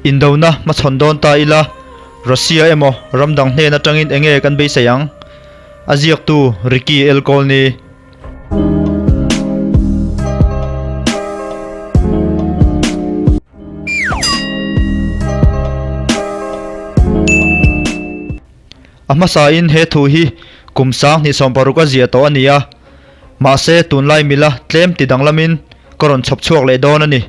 Indona hmachhawn dawn ta ila, Russia emaw ram dang hnen atangin enge kan beisei ang? A ziaktu Ricky Elkolny. A hmasain he thu hi kum 2016 a ziah tawh a ni a, mahse tunlai mila tlem ti danglamin ka rawn chhawp chhuak leh dawn a ni.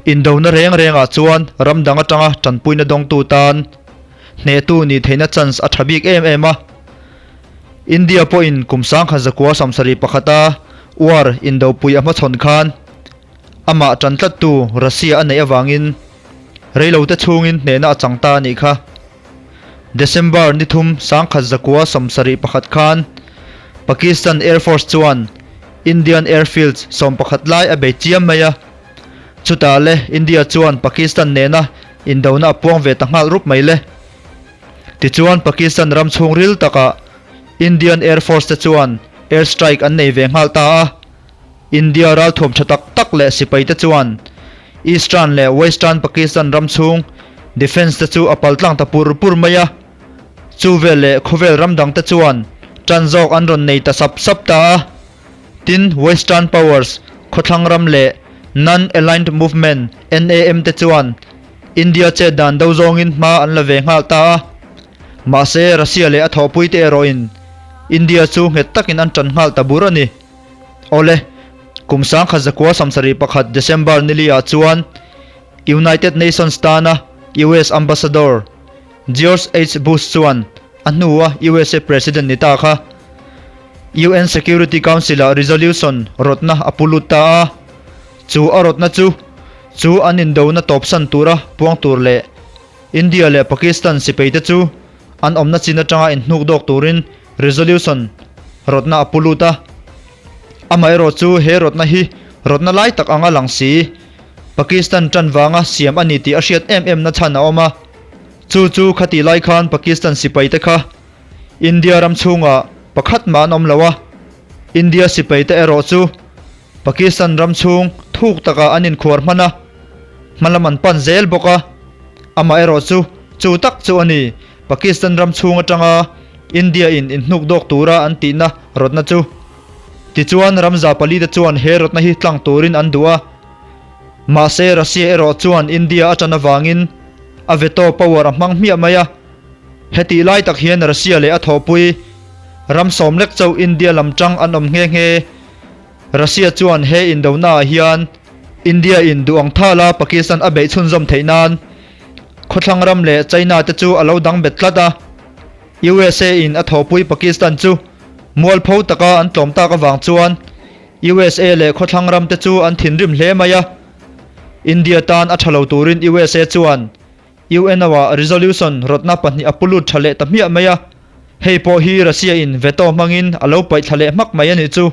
Indona reng rengah chuan ram dang atanga tanpuina dawngtu tan hnehtu nih theihna chance a tha bik em em a. India pawhin kum 1971 a war indopui a hmachhawn khan amah tan tlattu Russia a neih avangin reilote chhungin hnehna a chang ta a nih kha. December ni thum 1971 khan Pakistan Air Force chuan Indian airfields 11 lai a bei chiam mai a. Chutah le India chuan Pakistan nena indona a puang ve ta nghal rup mai le. Tichuan Pakistan ram chhungril takah Indian Air Force te chuan air strike an nei ve nghal ta a. India ralthuam tha tak tak leh sipai te chuan Eastern leh Western Pakistan ram chhung defence te chu a paltlang ta pur pur mai a. Chu vel leh khawvel ram dang te chuan tan zawk an rawn nei ta sap sap ta a. Tin, Western Powers, khawthlang ram leh Non-Aligned Movement, NAM, te chuan India chet dan do zawngin hma an la ve nghal ta a. Mahse, Russia leh a thawhpui te erawhin India chu nghet takin an tan nghal ta bur a ni. Awle, kum 1971 December nili ah chuan United Nations tana US Ambassador George H. Bush chuan a hnua USA President ni ta kha UN Security Council ah resolution rawtna a pu lut ta a. Chu a rawtna chu chu an indona tawpsan tura puang tur leh India leh Pakistan sipai te chu an awmna chin atanga inhnuk dawk turin resolution rawtna a pu lut a. Amaherawh chu he rawtna hi rawtna lai tak anga lang si, Pakistan tan vanga siam a ni tih a hriat em em na chhan a awm a. Chu chu khati lai khan Pakistan sipai te kha India ram chhungah pakhat mah an awm lo a. India sipai te erawh chu Pakistan ram chhung thuk takah an inkhuar hman a, hmalam an pan zel bawk a. Amaherawh chu chu tak chu a ni, Pakistan ram chhung atanga India in inhnuk dawk tura an tihna rawtna chu. Tichuan ramza pali te chuan he rawtna hi tlang turin an duh a. Mahse Russia erawh chuan India a tan avangin a veto power a hmang hmiah mai a. Hetih lai tak hian Russia leh a thawhpui ram sawm lek chauh India lam tang an awm nghe nghe. Russia chuan he indona ah hian India in duh ang thala Pakistan a beih chhunzawm theih nan khawthlang ram leh China te chu a lo dang bet tlat a. USA in a thawhpui Pakistan chu mualpho taka an tlawm tak avang chuan USA leh khawthlang ram te chu an thinrim hle mai a. India tan a tha lo turin USA chuan UNO ah resolution rawtna pahnih a pu lut tha leh ta hmiah mai a. Hei pawh hi Russia in veto hmangin a lo paih thla leh hmak mai a nih chu.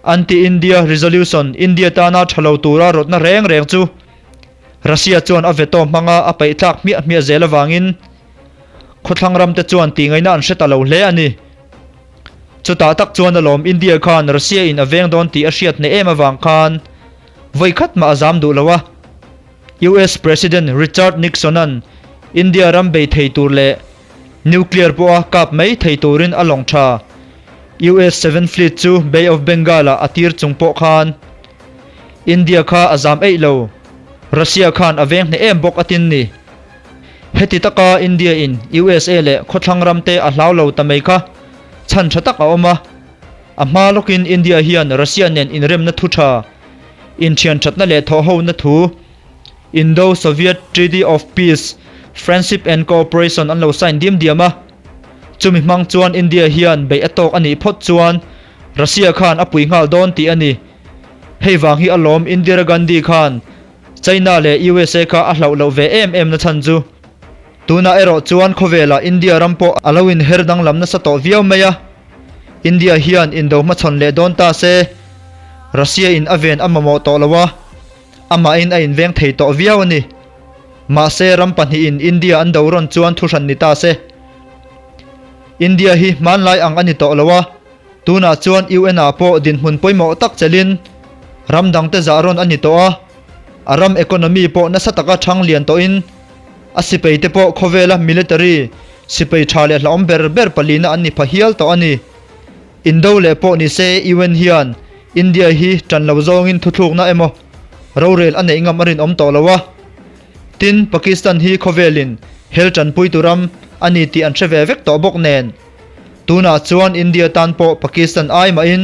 Anti-India resolution India tana tha lo tura rawtna reng reng chu Russia chuan a veto hmanga a paih tlak hmiah hmiah zel avangin khawthlang ram te chuan tihngaihna an hre ta lo hle a ni. Chutah tak chuan alawm India khan Russia in a veng dawn tih a hriat hneh em avang khan vawi khat mah a zam duh lo a. US President Richard Nixon-a'n India ram bei thei tur leh nuclear pawha kap mai thei turin a lawng tha. US Seventh Fleet chu Bay of Bengal-ah a tir chung pawh khan India kha a zam eih lo. Russia khan a veng hneh em bawk a tin ni. Heti taka India in USA leh khawthlang ram te a hlau lo ta mai kha chhan tha tak a awm a. A hma lawkin India hian Russia nen inremna thu tha Inthian thatna leh thawhhona thu Indo-Soviet Treaty of Peace, Friendship and Cooperation an lo sign diam diam a. Chumi hmang chuan India hian beih a tawk a nih phawt chuan Russia khan a pui nghal dawn tih a ni. Hei vang hi alawm Indira Gandhi khan China leh USA kha a hlauh loh ve em em na chhan chu. Tunah erawh chuan khawvelah India ram pawh a lo inher danglam nasa tawh viau mai a. India hian indo hmachhawn leh dawn ta se, Russia in a ven a mamawh tawh lo a, amahin a inveng thei tawh viau a ni. Mahse ram pahnihin India an do rawn chuan thuhran ni ta se. India hi hmanlai ang a ni tawh lo a, tunah chuan UN ah pawh dinhmun pawimawh tak chelhin ram dangte zah rawn a ni tawh a. A ram economy pawh nasa taka ṭhang lian tawhin a sipai te pawh khawvela military sipai ṭha leh hlauhawm ber ber palina an ni pha hial tawh a ni. Indo leh pawh ni se UN hian India hi ṭan lo zawngin thuthlukna emaw rorel a neih ngam a rinawm tawh lo a. Tin, Pakistan hi khawvelin hel ṭanpuitu ram a ni tih an hre ve vek tawh bawk nen. Tunah chuan India tan pawh Pakistan ai mahin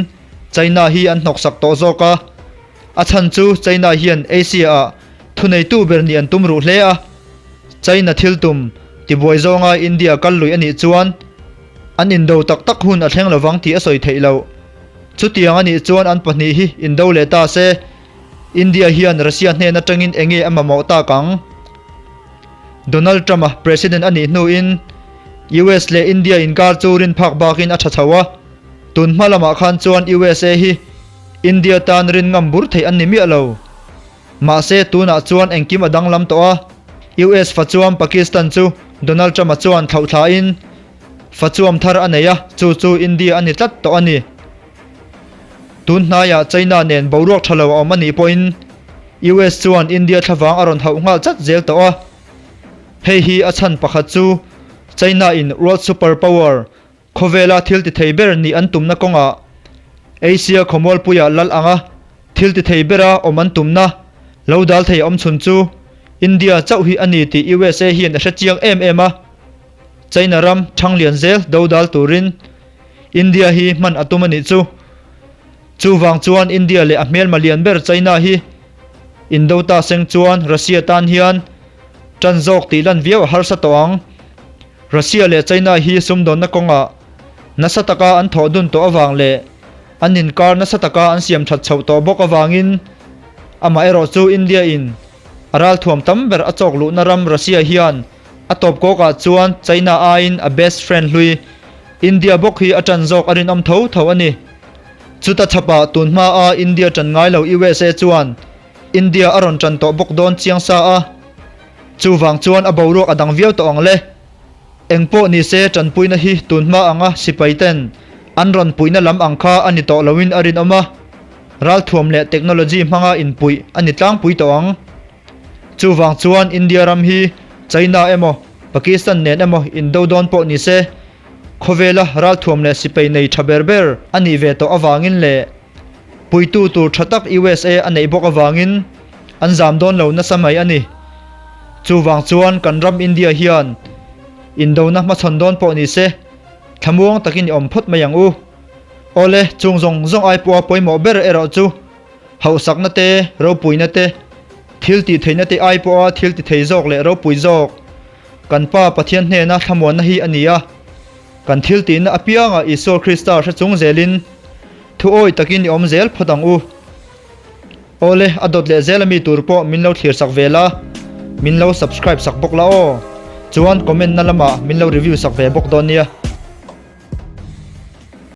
China hi an hnawksak tawh zawk a. A chhan chu China hian Asia-ah thuneitu ber nih an tum ruh hle a. China thil tum tibuai zawnga India kal lui a nih chuan an indo tak tak hun a thleng lovang tih a sawi theih loh. Chutiang a nih chuan an pahnih hi indo leh ta se, India hian Russia hnen atangin enge a mamawh tak ang? Donald Trump-a President a nih hnuin US leh India inkar chu rin phak bakin a tha chho a, tun hma lamah khan chuan USA hi India tan rin ngam bur theih an ni miah lo. Mahse tunah chuan engkim a danglam tawh a, US fachuam Pakistan chu Donald Trump-a chuan thlauhthlain fachuam thar a nei a, chu chu India a ni tlat tawh a ni. Tun hnaiah China nen boruak tha lo a awm a nih pawhin US chuan India thlavang a rawn hauh nghal chat zel tawh a. Hei hi a chhan pakhat chu China in world super power khawvela thil ti thei ber nih an tumna kawngah Asia khawmualpuiah lal anga thil ti thei bera awm an tumna lo dal thei a awm chhun chu India chauh hi a ni tih USA hian a hre chiang em em a. China ram thanglian zel do dal turin India hi hman a tum a nih chu. Chuvang chuan India leh a hmelma lian ber China hi indo ta seng chuan Russia tan hian tan zawk tih lan viau a harsa tawh ang. Russia leh China hi sumdawnna kawngah nasa taka an thawh dun tawh avang leh an inkar nasa taka an siam that chhoh tawh bawk avangin amaherawh chu India in a ralthuam tam ber a chawk luhna ram Russia hian A tawp kawkah chuan China aiin a best friend hlui India bawk hi a ṭan zawk a rinawm tho tho a ni. Chuta chhapah tun hmaa India ṭan ngai lo USA chuan India a rawn ṭan tawh bawk dawn chiang sa a. Chuvang chuan a boruak a dang viau tawh ang le. Eng pawh ni se ṭanpuina hi tun hma anga sipai ten an rawn puihna lam ang kha a ni tawh loin a rinawm a. Ralthuam leh technology hmanga inpuih a ni tlangpui tawh ang. Chuvang chuan India ram hi China emaw Pakistan nen emaw indo dawn pawh ni se, khawvela ralthuam leh sipai nei tha ber ber a nih ve tawh avangin leh puitu tur tha tak USA a neih bawk avangin an zam dawn lo nasa mai a ni. Chuvang chuan kan ram India hian indona hmachhawn dawn pawh ni se, thlamuang takin i awm phawt mai ang u. Awle, chung zawng zawng ai pawha pawimawh ber erawh chu Hauhsakna te, ropuina te, thil tih theihna te ai pawha thil ti thei zawk leh ropui zawk kan Pa Pathian hnena thlamuanna hi a ni a. Kan thil tihna apiangah Isua Krista hre chung zelin thu awi takin i awm zel phawt ang u. Awle, a dawt leh zel ami tur pawh min lo thlir sak ve la, min lo subscribe sak bawk la aw. Chuan comment na lamah min lo review sak ve bawk dawn nia.